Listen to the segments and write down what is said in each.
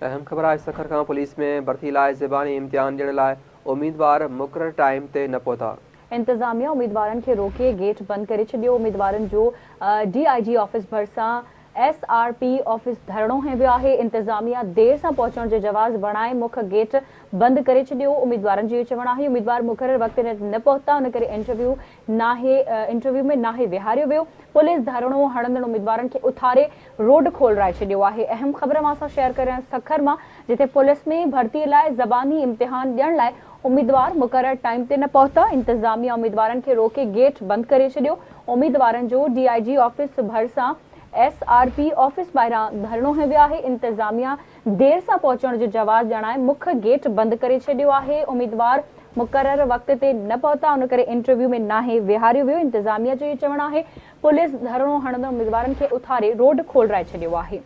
اهم خبر آهي سکر کان پوليس ۾ ڀرتي لاء زباني امتحان ڏيڻ لاء اميدوار مقرر ٽائيم تي نه پهتا. انتظاميا اميدوارن کي روڪي گيٽ بند ڪري ڇڏيو، اميدوارن جو ڊي I جي آفيس ڀرسان ايس آر پي آفيس ڌرڻو هنيو ويو آهي، انتظاميا دير سان پهچڻ جو جواز بڻائي مک گيٽ بند ڪري ڇڏيو. اميدوارن جو اهو چوڻ آهي اميدوار مقرر وقت تي نه پهتا، ان ڪري انٽرويو ۾ ناهي ويهاريو ويو. پوليس ڌرڻو هڻندڙ اميدوارن کي اٿاري روڊ کولرائي ڇڏيو آهي. اهم خبر اوهان سان شيئر ڪري رهيا آهيون سکر مان، جتي پوليس ۾ ڀرتي لاء زباني امتحان ڏيڻ لاء اميدوار مقرر ٽائيم تي نه پهتا. انتظاميا اميدوارن کي روڪي گيٽ بند ڪري ڇڏيو. اميدوارن جو ڊي I جي آفيس ڀرسان ايس آر پي آفيس ٻاهران ڌرڻو هنيو ويو آهي. انتظاميا دير سان پهچڻ جو جواز ڄاڻائي مک گيٽ بند ڪري ڇڏيو آهي. اميدوار مقرر وقت تي نه پهتا، ان ڪري انٽرويو ۾ ناهي ويهاريو ويو. انتظاميا جو اهو چوڻ آهي پوليس ڌرڻو هڻندڙ اميدوارن کي اٿاري روڊ کولرائي ڇڏيو آهي.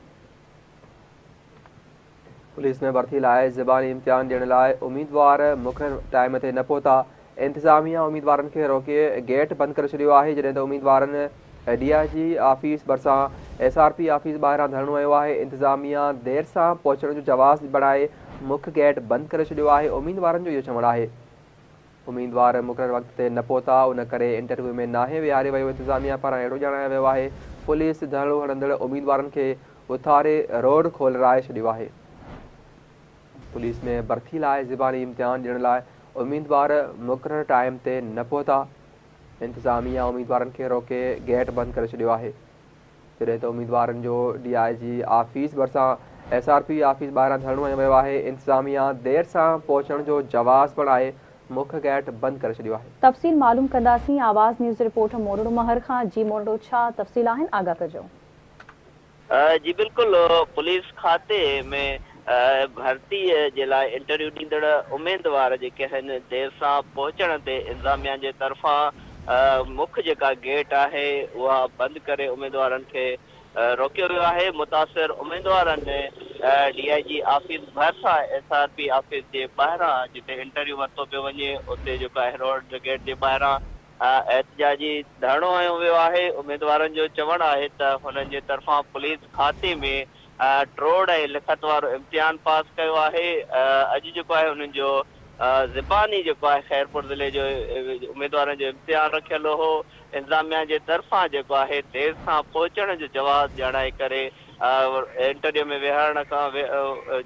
پوليس ۾ ڀرتي لاء زباني امتحان ڏيڻ لاء اميدوار مقرر ٽائيم تي نه پهتا. انتظاميا اميدوارن کي روڪي گيٽ بند ڪري ڇڏيو آهي، جڏهن ته اميدوارن ڊي I جي آفيس ڀرسان ايس آر پي آفيس ٻاهران ڌرڻو هنيو آهي. انتظاميا دير سان پهچڻ جو جواز بڻائي مک گيٽ بند ڪري ڇڏيو آهي. اميدوارن جو اهو چوڻ آهي اميدوار مقرر وقت تي نه پهتا، ان ڪري انٽرويو ۾ ناهي ويهاريو ويو. انتظاميا پاران اهڙو ڄاڻايو ويو آهي پوليس ڌرڻو هڻندڙ اميدوارن کي اٿاري روڊ کولرائي ڇڏيو آهي. پوليس ۾ ڀرتي لاء زباني امتحان ڏيڻ لاء اميدوار مقرر ٽائيم تي نه پهتا. انتظاميا اميدوارن کي روڪي گيٽ بند ڪري ڇڏيو آهي، جڏهن ته اميدوارن جو ڊي I جي آفيس ڀرسان ايس آر پي آفيس ٻاهران ڌرڻو هنيو ويو آهي. انتظاميا دير سان پهچڻ جو جواز بڻائي مک گيٽ بند ڪري ڇڏيو آهي. تفصيل معلوم ڪنداسين آواز نيوز رپورٽر مورڙو مهر کان. جي مورڙو، ڇا تفصيل آهن، آگاهه ڪجو. جي بلڪل، پوليس کاتي ۾ ڀرتي جي لاء انٽرويو ڏيندڙ اميدوار جيڪي آهن دير سان پهچڻ تي انتظاميا جي طرفان مک جيڪا گيٽ آهي اها بند ڪري اميدوارن کي روڪيو ويو آهي. متاثر اميدوارن ڊي I جي آفيس ڀرسان ايس آر پي آفيس جي ٻاهران جتي انٽرويو ورتو پيو وڃي اتي جيڪو آهي روڊ گيٽ جي ٻاهران احتجاجي ڌرڻو هنيو ويو آهي. اميدوارن جو چوڻ آهي ته هنن جي طرفان پوليس کاتي ۾ ٽوڙ ۽ لکت وارو امتحان پاس ڪيو آهي. اڄ جيڪو آهي انهن جو زباني جيڪو آهي خيرپور ضلعي جو اميدوارن جو امتحان رکيل هو. انتظاميا جي طرفان جيڪو آهي دير سان پهچڻ جو جواز ڄاڻائي ڪري انٽرويو ۾ ويهارڻ کان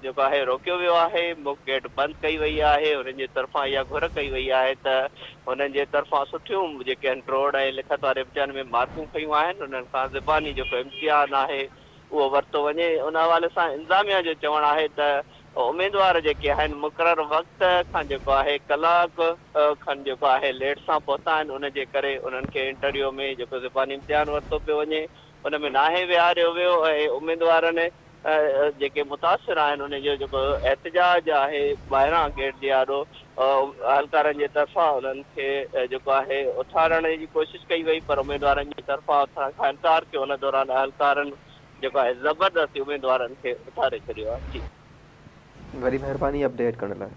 جيڪو آهي روڪيو ويو آهي. مک گيٽ بند ڪئي وئي آهي. هنن جي طرفان اها گهر ڪئي وئي آهي ته هنن جي طرفان سٺيون جيڪي آهن ٽوڙ ۽ لکت واري امتحان ۾ مارڪون کنيون آهن، انهن کان زباني جيڪو امتحان آهي اهو ورتو وڃي. ان حوالي سان انتظاميا جو چوڻ آهي ته اميدوار جيڪي آهن مقرر وقت کان جيڪو آهي ڪلاڪ کن جيڪو آهي ليٽ سان پهتا آهن، ان جي ڪري انهن کي انٽرويو ۾ جيڪو زباني امتحان ورتو پيو وڃي ان ۾ ناهي ويهاريو ويو ۽ اميدوارن جيڪي متاثر آهن ان جو جيڪو احتجاج آهي ٻاهران گيٽ جي آڏو اهلڪارن جي طرفان انهن کي جيڪو آهي اٿارڻ جي ڪوشش ڪئي وئي پر اميدوارن جي طرفان اٿارڻ کان انڪار ڪيو. ان دوران اهلڪارن جيڪو آهي زبردستي اميدوارن کي اٿاري ڇڏيو آهي. جي وڏي مهرباني اپڊيٽ ڪرڻ لاء.